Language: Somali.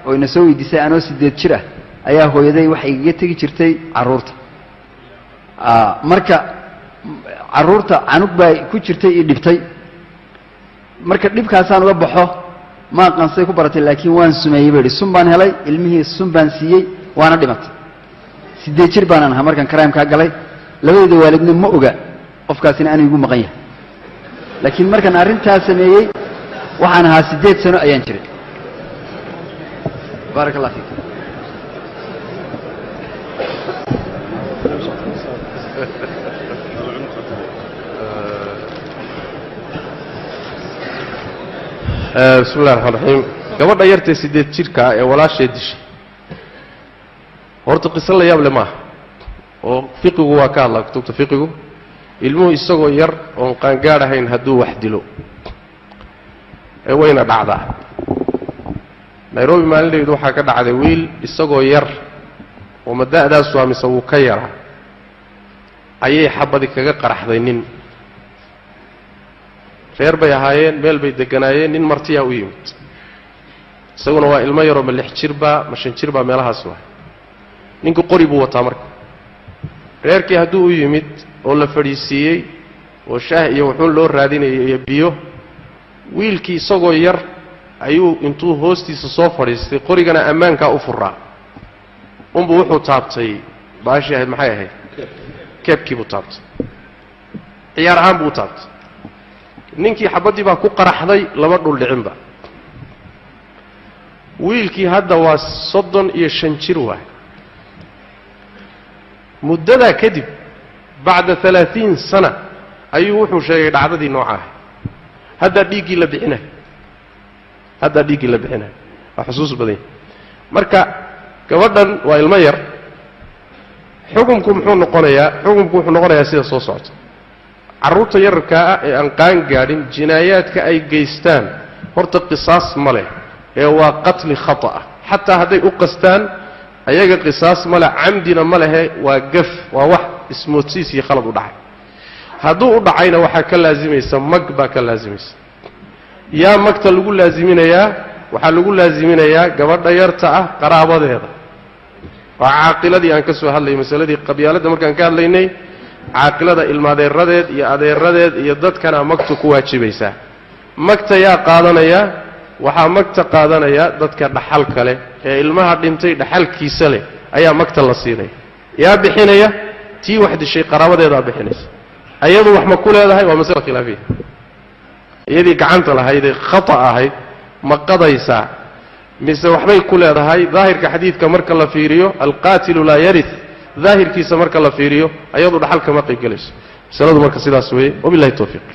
Oo ina soo weydiisay, anoo 8 jir ah ayaa hooyaday waxay igaga tegi jirtay carruurta. Marka carruurta canug baa ku jirtay io dhibtay. Marka dhibkaasaan uga baxo, ma aqaansay ku baratay, laakiin waan sumeeyey bay idhi. Sun baan helay, ilmihii sun baan siiyey, waana dhimatay. 8 jir baanaan ahaa markaan crime-kaa galay. Labadeeda waalidna ma oga qofkaasina anuu igu maqan yahay, laakiin markaan arrintaa sameeyey waxaan ahaa 8 sano ayaan jiray. Baarak allah fiik. Bismi illahi raxmaan raxiim. Gabadha yartee 8 jirkaa ee walaashee dishay, horta qiso la yaab le maaha, oo fiqigu waa ka hadlaa kutubta fiqigu. Ilmuhu isagoo yar oon qaangaadh ahayn hadduu wax dilo ee wayna dhacdaa. Nairobi maalinleedu waxaa ka dhacday wiil isagoo yar oo ma da'daasu aa mise wuu ka yaraa ayay xabadi kaga qaraxday. Nin reer bay ahaayeen, meel bay degganaayeen, nin martiyaa u yimid. Isaguna waa ilmo yaroo, ma 6 jirbaa ma 5 jirbaa, meelahaas waay. Ninku qori buu wataa. Marka reerkii hadduu u yimid oo la fadhiisiiyey oo shaah iyo wuxuun loo raadinayay iyo biyo, wiilkii isagoo yar ayuu intuu hoostiisa soo fadhiistay, qorigana ammaankaa u furaa unbuu wuxuu taabtay baashii ahayd, maxay ahayd, keebkii buu taabtay, ciyaar ahaan buu u taabtay. Ninkii xabaddii baa ku qaraxday, lama dhul dhicinba. Wiilkii hadda waa 35 jir waay. Muddadaa kadib, bacda 30 sana, ayuu wuxuu sheegay dhacdadii nooca ahay. Haddaa dhiiggii la bixinayo, haddaa dhiiggii la bixinayo, waa xusuus badan yahy. Marka gabadhan waa ilmo yar. Xukumku muxuu noqonayaa? Xukumku wuxuu noqonayaa sida soo socota. Carruurta yararkaa ah ee aan qaan gaadhin jinaayaadka ay geystaan horta qisaas ma leh, ee waa qatli khata ah. Xataa hadday u qastaan ayaga qisaas ma leh, camdina ma lehe, waa gaf, waa wax ismoodsiis iyo khalad u dhacay. Hadduu u dhacayna waxaa ka laasimaysa mag baa ka laasimaysa. Yaa magta lagu laasiminayaa? Waxaa lagu laasiminayaa gabadha yarta ah qaraabadeeda. Waa caaqiladii aan ka soo hadlayay, masaladii qabyaaladda markaan ka hadlaynay. Caaqilada ilmaadeeradeed iyo adeeradeed iyo dadkana magtu ku waajibaysaa. Magta yaa qaadanaya? Waxaa magta qaadanaya dadka dhaxalka leh ee ilmaha dhintay dhaxalkiisa leh ayaa magta la siinaya. Yaa bixinaya? Tii wax dishay qaraabadeedaa bixinaysa. Ayadu wax ma ku leedahay? Waa masale khilaafiya. Iyadii gacanta lahaydee khata ahayd ma qadaysaa mise waxbay ku leedahay? Daahirka xadiidka marka la fiiriyo, alqaatilu laa yarith, daahirkiisa marka la fiiriyo, ayadu dhaxal kama qayb gelayso. Masaladu marka sidaas weeye. Wabillahi tawfiiq.